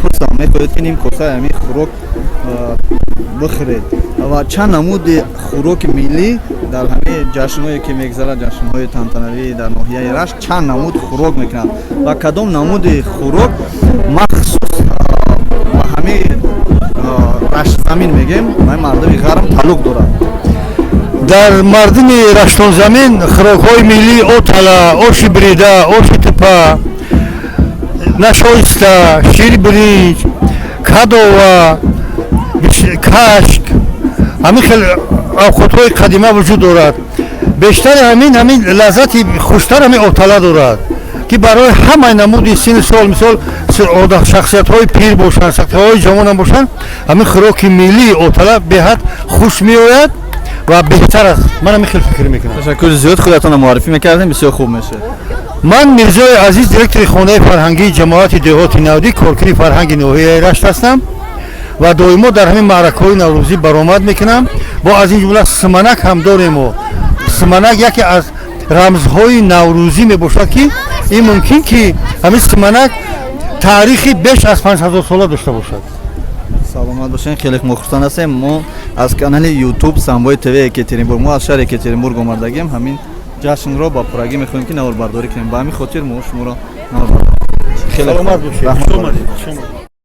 Пурсам, мехоҳед, ки ним косаи ҳамин хӯрок бихӯред ва чанд намуди хӯроки миллӣ дар ҳамаи ҷашнҳое, ки мегузарад, ҷашнҳои тантанавӣ дар ноҳияи Рашт, чанд намуд хӯрок мекунанд ва кадом намуди хӯрок махсус ба ҳамаи Раштзамин мегем ва мардуми ғарм тааллуқ дорад? Дар мардуми Раштонзамин хӯрокҳои миллӣ: отала, оши бирида, оши типа, нашоиста, ширбиринҷ, кадова, кашк, ҳамин хел авқотҳои қадима вуҷуд дорад. Бештари ҳамин лаззати хуштар ҳамин отала дорад, ки барои ҳамаи намуди синну сол, мисол, шахсиятҳои пир бошанд, шахсиятҳои ҷавонам бошанд, ҳамин хӯроки миллии отала беҳад хуш меояд ва беҳтар аст. Ман ҳамин хел фикр мекунам. Ташаккури зиёд. Худатонро муаррифӣ мекардем, бисёр хуб мешавад. Ман Мирзои Азиз, директори хонаи фарҳангии ҷамоати деҳоти Навдӣ, коркуни фарҳанги ноҳияи Рашт ҳастам ва доимо дар ҳамин маъракаҳои наврӯзӣ баромад мекунам. Бо аз ин ҷумла симанак ҳам дорему. Симанак яке аз рамзҳои наврӯзӣ мебошад, ки ин мумкин, ки ҳамин симанак таърихи беш аз 5000 сола дошта бошад. Саломат бошед, хеле мо хурсанд ҳастем. Мо аз канали Ютуб Самбои ТВ Екатеринбург, мо аз шаҳри Екатеринбург омадагем. Ҳамин ҷашнро ба пуррагӣ мехоҳем, ки наворбардорӣ кунем. Ба ҳамин хотир мо шуморо наворбардорӣ. Саломат бошед.